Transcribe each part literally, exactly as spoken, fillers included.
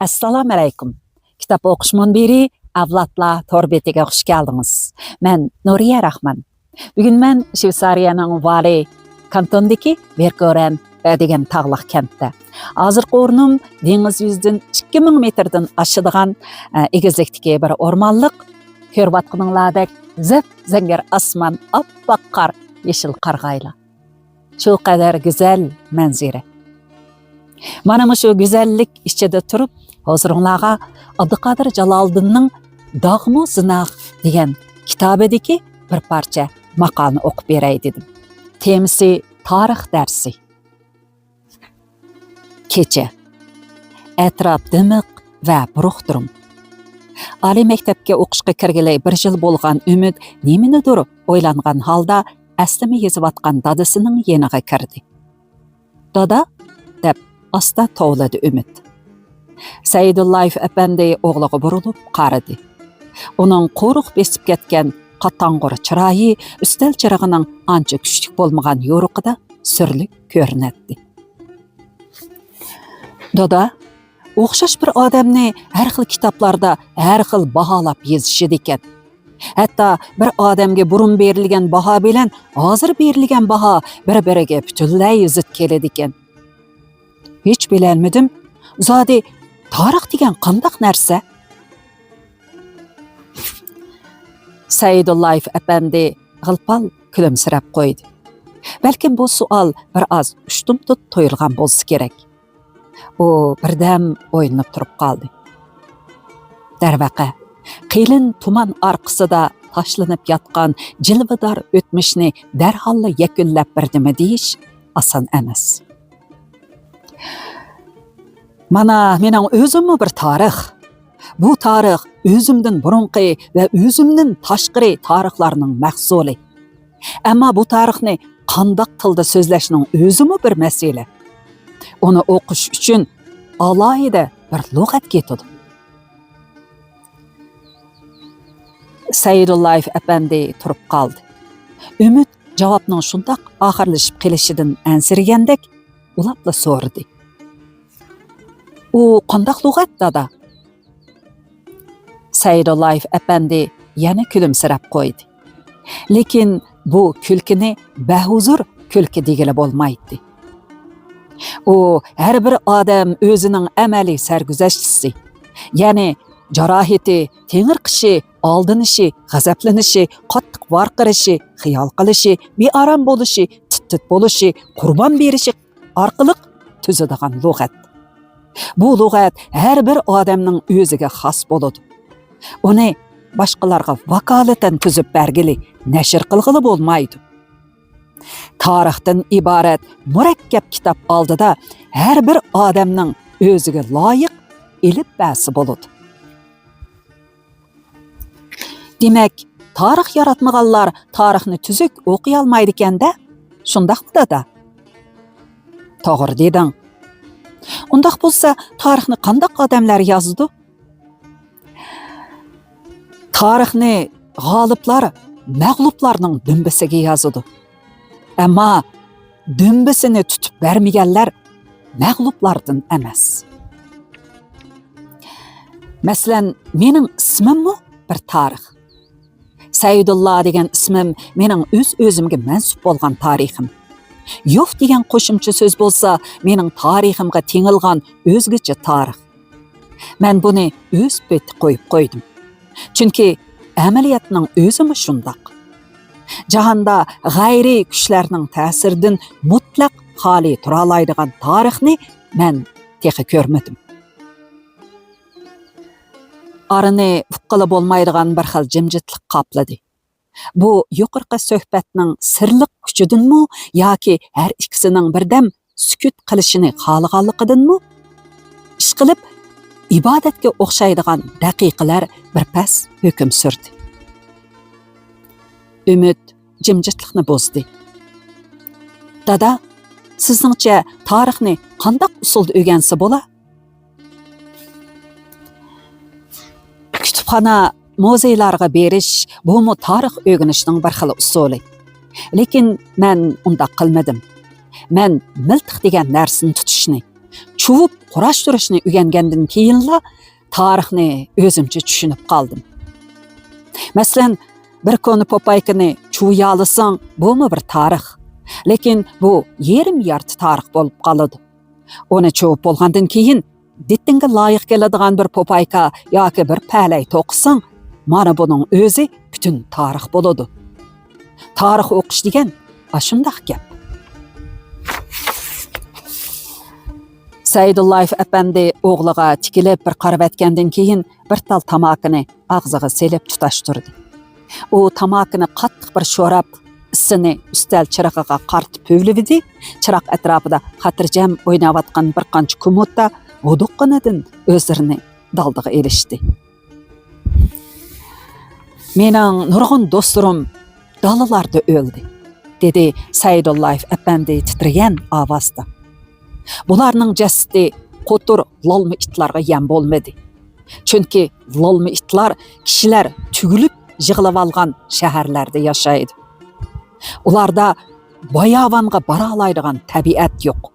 ئەسسالامۇئەلەيكۇم. كىتاب ئوقۇش مۇنبىرى ئەۋلادلار تور بېتىگە خۇش كەلدىڭىز. مەن نۇرىيە راخمان. بۈگۈن مەن شۋېتسارىيەنىڭ ۋالى كانتوندىكى ۋېركورەن دېگەن تاغلىق كەنتتە. ھازىرقى ئورنۇم دېڭىز يۈزىدىن ئىككى مىڭ مېتىردىن ئاشىدىغان، ئە، ئېگىزلىكتىكى بىر ئورمانلىق. كۆرۈۋاتقىنىڭلاردەك زەپ-زەڭگەر ئاسمان، ئاپئاق قار، يېشىل قارىغايلار. شۇ قەدەر گۈزەل مەنزىرە. مانا مۇشۇ گۈزەللىك ئىچىدە تۇرۇپ، ھۇزۇرۇڭلارغا ئابدۇقادىر جالالىدىننىڭ داغمۇ زىناغ دېگەن كىتابىدىكى بىر پارچە ماقالىنى ئوقۇپ بېرەي دېدىم. تېمىسى تارىخ دەرسى. كېچە. ئەتراپ دىمىق ۋە بۇرۇقتۇرۇم. ئالىي مەكتەپكە ئوقۇشقا كىرگىلى بىر يىل بولغان ئۈمىد نېمىنىدۇر ئويلانغان ھالدا ئەسلىمە يېزىۋاتقان دادىسىنىڭ يېنىغا كىردى. «دادا!» دەپ ئاستا توۋلىدى ئۈمىد. سەئىدۇللايېف ئەپەندى ئوغلىغا بۇرۇلۇپ قارىدى. ئۇنىڭ قورۇق بېسىپ كەتكەن قاتاڭغۇر چىرايى ئۈستەل چىرىغىنىڭ ئانچە كۈچلۈك بولمىغان يورۇقىدا سۈرلۈك كۆرۈنەتتى. «دادا، ئوخشاش بىر ئادەمنى ھەر خىل كىتابلاردا ھەر خىل باھالاپ يېزىشىدىكەن. ھەتتا بىر ئادەمگە بۇرۇن بېرىلگەن باھا بىلەن ھازىر بېرىلگەن باھا بىر-بىرىگە پۈتۈنلەي زىت كېلىدىكەن. ھېچ بىلەلمىدىم. زادى تارىخ دېگەن قانداق نەرسە؟» سەئىدۇللايېف ئەپەندى غىلپال كۈلۈمسىرەپ قويدى. بەلكىم بۇ سوئال بىر ئاز ئۇشتۇمتۇت قويۇلغان بولسا كېرەك. ئۇ بىردەم ئويلىنىپ تۇرۇپ قالدى. دەرۋەقە، قېلىن تۇمان ئارقىسىدا تاشلىنىپ ياتقان جىلۋىدار ئۆتمۈشنى دەرھاللا يەكۈنلەپ بىر نېمە دېيىش ئاسان ئەمەس. «مانا، مېنىڭ ئۆزۈممۇ بىر تارىخ. بۇ تارىخ ئۆزۈمدىن بۇرۇنقى ۋە ئۆزۈمدىن تاشقىرى تارىخلارنىڭ مەھسۇلى. ئەمما بۇ تارىخنى قانداق تىلدا سۆزلەشنىڭ ئۆزىمۇ بىر مەسىلە. ئۇنى ئوقۇش ئۈچۈن ئالاھىدە بىر لۇغەت كېتىدۇ.» سەئىدۇللايېف ئەپەندى تۇرۇپ قالدى. ئۈمىد جاۋابنىڭ شۇنداق ئاخىرلىشىپ قېلىشىدىن ئەنسىرىگەندەك ئۇلاپلا سورىدى: «ئۇ قانداق لۇغەت، دادا؟» سەئىدۇللايېف ئەپەندى يەنە كۈلۈمسىرەپ قويدى. لېكىن بۇ كۈلكىنى بەھۇزۇر كۈلكە دېگىلى بولمايتتى. ئۇ ھەر بىر ئادەم ئۆزىنىڭ ئەمەلىي سەرگۈزەشتىسى، يەنى جاراھىتى، تېڭىرقىشى، ئالدىنىشى، غەزەپلىنىشى، قاتتىق ۋارقىرىشى، خىيال قىلىشى، بىئارام بولۇشى، تىت-تىت بولۇشى، قۇربان بېرىشى ئارقىلىق تۈزىدىغان لۇغەت. بۇ لۇغەت ھەر بىر ئادەمنىڭ ئۆزىگە خاس بولىدۇ. ئۇنى باشقىلارغا ۋاكالىتەن تۈزۈپ بەرگىلى، نەشر قىلغىلى بولمايدۇ. تارىختىن ئىبارەت مۇرەككەپ كىتاب ئالدىدا ھەر بىر ئادەمنىڭ ئۆزىگە لايىق ئېلىپبەسى بولىدۇ. دېمەك، تارىخ ياراتمىغانلار تارىخنى تۈزۈك ئوقۇيالمايدىكەن-دە، شۇنداقمۇ، دادا؟ توغرا دېدىڭ. ئۇنداق بولسا، تارىخنى قانداق ئادەملەر يازىدۇ؟ تارىخنى غالىبلار مەغلۇپلارنىڭ دۈمبىسىگە يازىدۇ. ئەمما دۈمبىسىنى تۇتۇپ بەرمىگەنلەر مەغلۇپلاردىن ئەمەس. مەسىلەن، مېنىڭ ئىسمىممۇ بىر تارىخ. سەئىدۇللا دېگەن ئىسمىم مېنىڭ ئۆز-ئۆزۈمگە مەنسۇپ بولغان تارىخىم. يوف دېگەن قوشۇمچە سۆز بولسا مېنىڭ تارىخىمغا تېڭىلغان ئۆزگىچە تارىخ. مەن بۇنى ئۆز پېتى قويۇپ قويدۇم. چۈنكى ئەمەلىيەتنىڭ ئۆزىمۇ شۇنداق. جاھاندا غەيرىي كۈچلەرنىڭ تەسىرىدىن مۇتلەق خالىي تۇرالايدىغان تارىخنى مەن تېخى كۆرمىدىم. ئارىنى ئۇققىلى بولمايدىغان بىر خىل جىمجىتلىق قاپلىدى. بۇ يۇقىرىقى سۆھبەتنىڭ سىرلىق كۈچىدىنمۇ ياكى ھەر ئىككىسىنىڭ بىردەم سۈكۈت قىلىشىنى خالىغانلىقىدىنمۇ؟ ئىشقىلىپ، ئىبادەتكە ئوخشايدىغان دەقىقىلەر بىر پەس ھۆكۈم سۈردى. ئۈمىد جىمجىتلىقنى بۇزدى. دادا، سىزنىڭچە تارىخنى قانداق ئۇسۇلدا ئۆگەنسە بولا؟ كۇتۇپخانا، مۇزېيلارغا بېرىش، بۇمۇ تارىخ ئۆگىنىشنىڭ بىر خىل ئۇسۇلى. لېكىن مەن ئۇنداق قىلمىدىم. مەن مىلتىق دېگەن نەرسىنى تۇتۇشنى، چۇۋۇپ قۇراشتۇرۇشنى ئۆگەنگەندىن كېيىنلا تارىخنى ئۆزۈمچە چۈشىنىپ قالدىم. مەسىلەن، بىر كونا پوپايكىنى چۇۋۇيالىساڭ، بۇمۇ بىر تارىخ. لېكىن بۇ يېرىم يارتى تارىخ بولۇپ قالىدۇ. ئۇنى چۇۋۇپ بولغاندىن كېيىن، دىتىڭگە لايىق كېلىدىغان بىر پوپايكا ياكى بىر پەلەي توقۇساڭ، مانا بۇنىڭ ئۆزى پۈتۈن تارىخ بولىدۇ. تارىخ ئوقۇش دېگەن ئاشۇنداق گەپ. سەئىدۇللايېف ئەپەندى ئوغلىغا تىكىلىپ بىر قارىۋەتكەندىن كېيىن، بىر تال تاماكىنى ئاغزىغا سېلىپ تۇتاشتۇردى. ئۇ تاماكىنى قاتتىق بىر شوراپ، ئىسسىنى ئۈستەل چىرىغىغا قارىتىپ ھۆۋلىۋىدى. چىراغ ئەتراپىدا خاتىرجەم ئويناۋاتقان بىر قانچە كۇمۇتتا ھودۇققىنىدىن ئۆزلىرىنى دالدىغا ئېلىشتى. مېنىڭ نۇرغۇن دوستلىرىم دالىلاردا ئۆلدى، دېدى سەئىدۇللايېف ئەپەندى تىترىگەن ئاۋازدا. بۇلارنىڭ جەسىتى قوتۇر لالما ئىتلارغا يەم بولمىدى. چۈنكى لالما ئىتلار كىشىلەر تۈگۈلۈپ يىغىلىۋالغان شەھەرلەردە ياشايدۇ. ئۇلاردا باياۋانغا بارالايدىغان تەبىئەت يوق.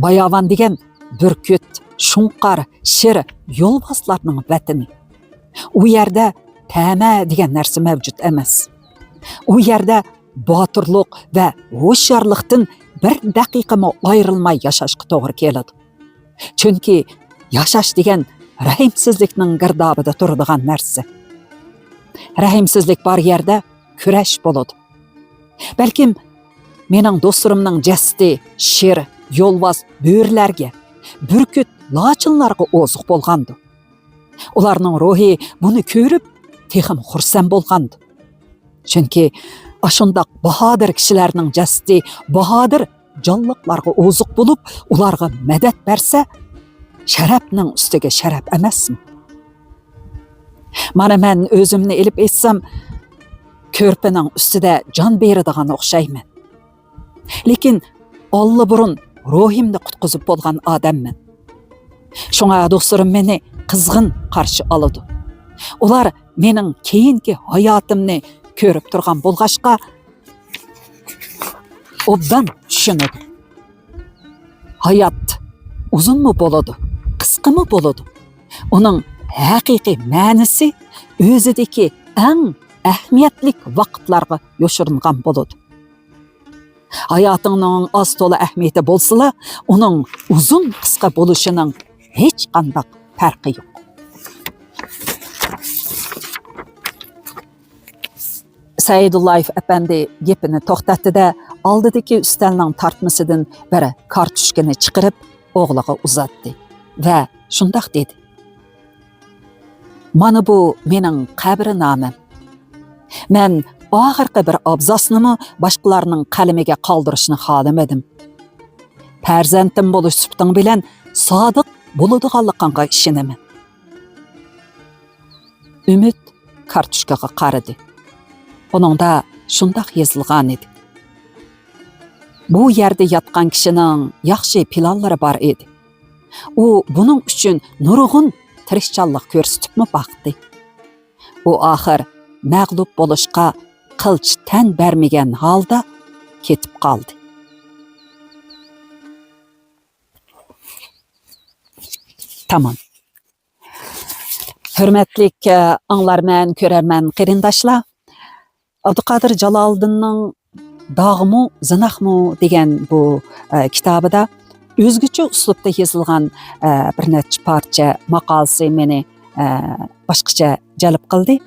باياۋان دېگەن بۈركۈت، شۇڭقار، شىر، يولۋاسلارنىڭ ۋەتىنى. ئۇ يەردە تەمە دېگەن نەرسە مەۋجۇت ئەمەس. ئۇ يەردە باتۇرلۇق ۋە ھوشيارلىقتىن بىر دەقىقىمۇ ئايرىلماي ياشاشقا توغرا كېلىدۇ. چۈنكى ياشاش دېگەن رەھىمسىزلىكنىڭ گىردابىدا تۇرىدىغان نەرسە. رەھىمسىزلىك بار يەردە كۈرەش بولىدۇ. بەلكىم مېنىڭ دوستلىرىمنىڭ جەسىتى شىر، يولۋاس، بۆرىلەرگە، بۈركۈت، لاچىنلارغا ئوزۇق بولغاندۇ. ئۇلارنىڭ روھى بۇنى كۆرۈپ، تېخىمۇ خۇرسەن بولغاندۇ. چۈنكى ئاشۇنداق باھادىر كىشىلەرنىڭ جەسىتى باھادىر جانلىقلارغا ئوزۇق بولۇپ، ئۇلارغا مەدەت بەرسە، شەرەپنىڭ ئۈستىگە شەرەپ ئەمەسمۇ؟ مانا مەن ئۆزۈمنى ئېلىپ ئېيتسام، كۆرپىنىڭ ئۈستىدە جان بېرىدىغان ئوخشايمەن. لېكىن ئاللىبۇرۇن روھىمنى قۇتقۇزۇپ بولغان ئادەممەن. شۇڭا دوستلىرىم مېنى قىزغىن قارشى ئالىدۇ. ئۇلار مېنىڭ كېيىنكى ھاياتىمنى كۆرۈپ تۇرغان بولغاچقا، ئوبدان چۈشىنىدۇ. ھايات ئۇزۇنمۇ بولىدۇ، قىسقىمۇ بولىدۇ. ئۇنىڭ ھەقىقىي مەنىسى ئۆزىدىكى ئەڭ ئەھمىيەتلىك ۋاقىتلارغا يوشۇرۇنغان بولىدۇ. ھاياتىڭنىڭ ئاز تولا ئەھمىيىتى بولسىلا، ئۇنىڭ ئۇزۇن قىسقا بولۇشىنىڭ ھېچقانداق پەرقى يوق. سەئىدۇللايېف ئەپەندى گېپىنى توختاتتى-دە، ئالدىدىكى ئۈستەلنىڭ تارتمىسىدىن بىر كارتوچكىنى چىقىرىپ، ئوغلىغا ئۇزاتتى ۋە شۇنداق دېدى: «مانا بۇ مېنىڭ قەبرىنامەم. مەن ئاخىرقى بىر ئابزاسنىمۇ باشقىلارنىڭ قەلىمىگە قالدۇرۇشنى خالىمىدىم. پەرزەنتىم بولۇش سۈپىتىڭ بىلەن سادىق بولىدىغانلىقىڭغا ئىشىنىمەن.» ئۈمىد كارتوچكىغا قارىدى. ئۇنىڭدا شۇنداق يېزىلغانىدى: «بۇ يەردە ياتقان كىشىنىڭ ياخشى پىلانلىرى بار ئىدى. ئۇ بۇنىڭ ئۈچۈن نۇرغۇن تىرىشچانلىق كۆرسىتىپمۇ باقتى. ئۇ ئاخىر مەغلۇپ بولۇشقا قىلچە تەن بەرمىگەن ھالدا كېتىپ قالدى.» تامام. ھۆرمەتلىك، ئە، ئاڭلارمەن، كۆرەرمەن قېرىنداشلار، ئابدۇقادىر جالالىدىننىڭ داغمۇ، زىناخمۇ دېگەن بۇ، ئە، كىتابىدا ئۆزگىچە ئۇسلۇبتا يېزىلغان، ئە، بىر نەچچە پارچە ماقالىسى مېنى، ئە، باشقىچە جەلپ قىلدى.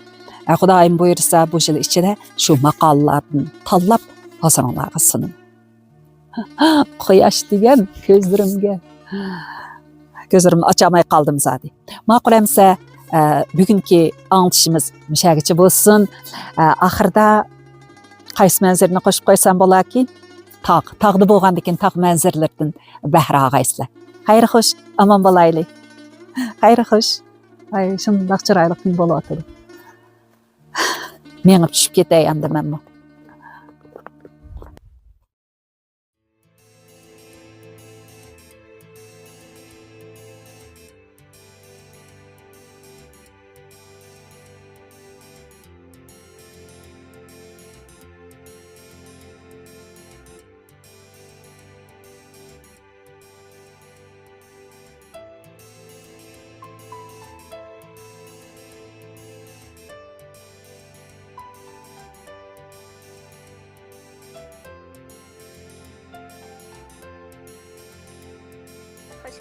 ئە، خۇدايىم بۇيرۇسا، بۇ يىل ئىچىدە شۇ ماقالىلاردىن تاللاپ ھازىرىڭلارغا سۇنىمەن. قۇياش دېگەن كۆزلىرىمگە، كۆزلىرىمنى ئاچالماي قالدىم زادى. ماقۇل ئەمسە، ئە، بۈگۈنكى ئاڭلىتىشىمىز مۇشەگىچە بولسۇن. ئە، ئاخىرىدا قايسى مەنزىرىنى قوشۇپ قويسام بولاكى؟ تاغ. تاغدا بولغاندىكىن تاغ مەنزىرىلىرىدىن بەھرە ئاغايسىلەر. خەير خوش، ئامان بولايلى. خەير خوش. ئاي، شۇنداق چىرايلىق كۈن بولۇۋاتىدۇ. مېڭىپ چۈشۈپ كېتەي ئەمدى مەنمۇ.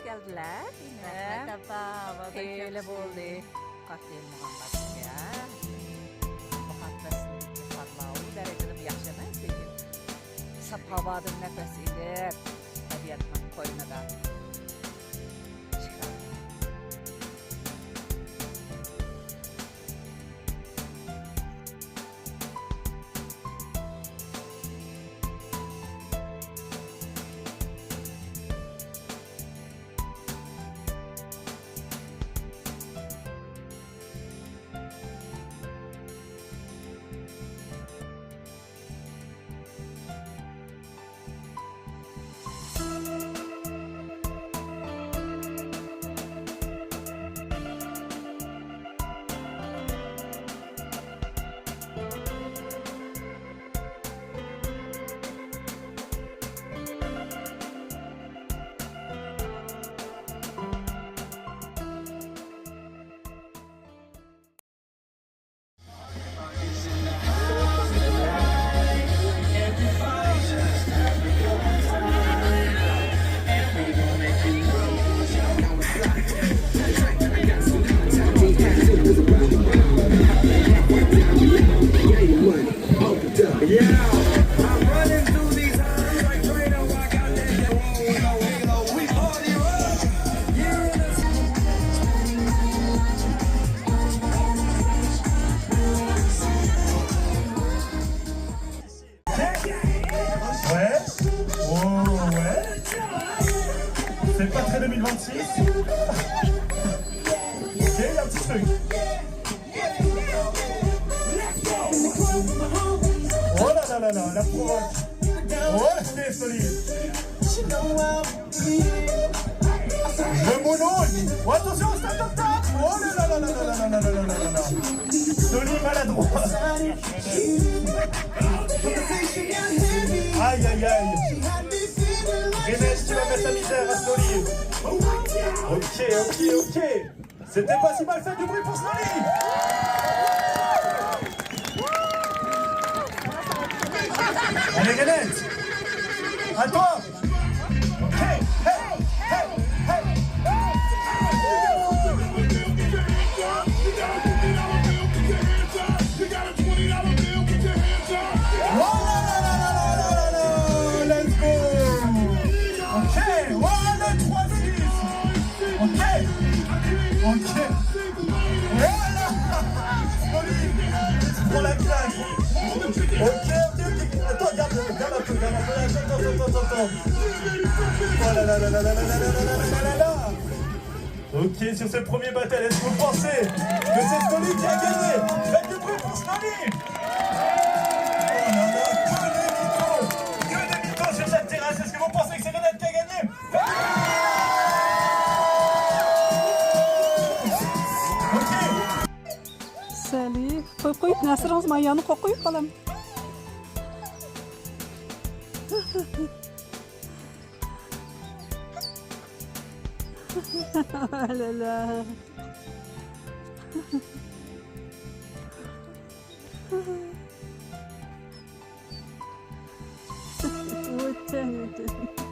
كەلدىلەر. رەھمەت ئاپا، ھاۋا بەك خېلى ياخشى. بولدى. قاتتىق يېلىنمىغان قاتتىق يا. مۇھەببەتسىزلىكى پارلاۋۇ دەرىجىدىمۇ ياخشى ئەمەس لېكىن. ساپ ھاۋادىن نەپەس ئېلىپ، تەبىئەتنىڭ قوينىدا. Ouais. Oh, ouais. C'est pas très deux mille vingt-six. Ok, il y a un petit truc. Oh là là là là, la provoque. Oh, c'est solide. Le mono. Oh, attention, stop, stop, stop. Oh là là là là là. Solide, maladroit. Aïe, aïe, aïe. René, tu vas mettre la misère à Solide. Ok, ok, ok. C'était pas si mal fait, du bruit pour Solide. Allez, René. À toi. Hey, hey, hey, hey. Oh là là là là là là là là, let's go. Ok, oh, le trois six. Ok, ok. Voilà. Solide. Pour la claque. Ok, ok, ok. Attends, garde, garde un peu, garde un peu. Attends, attends, attends, attends. Oh là là là là là là là là là là là. Ok, sur ce premier battle, est-ce que vous pensez que c'est Scully qui a gagné ? Faites du bruit pour Scully ! Oh là là, que des mythos ! Que des mythos sur cette terrasse ! Est-ce que vous pensez que c'est Renate qui a gagné ? Ok. سەلى، قوي، قوي، نەسرىڭىز مايانى قوي، قوي، بالام. لا، لا. والثاني، والثاني.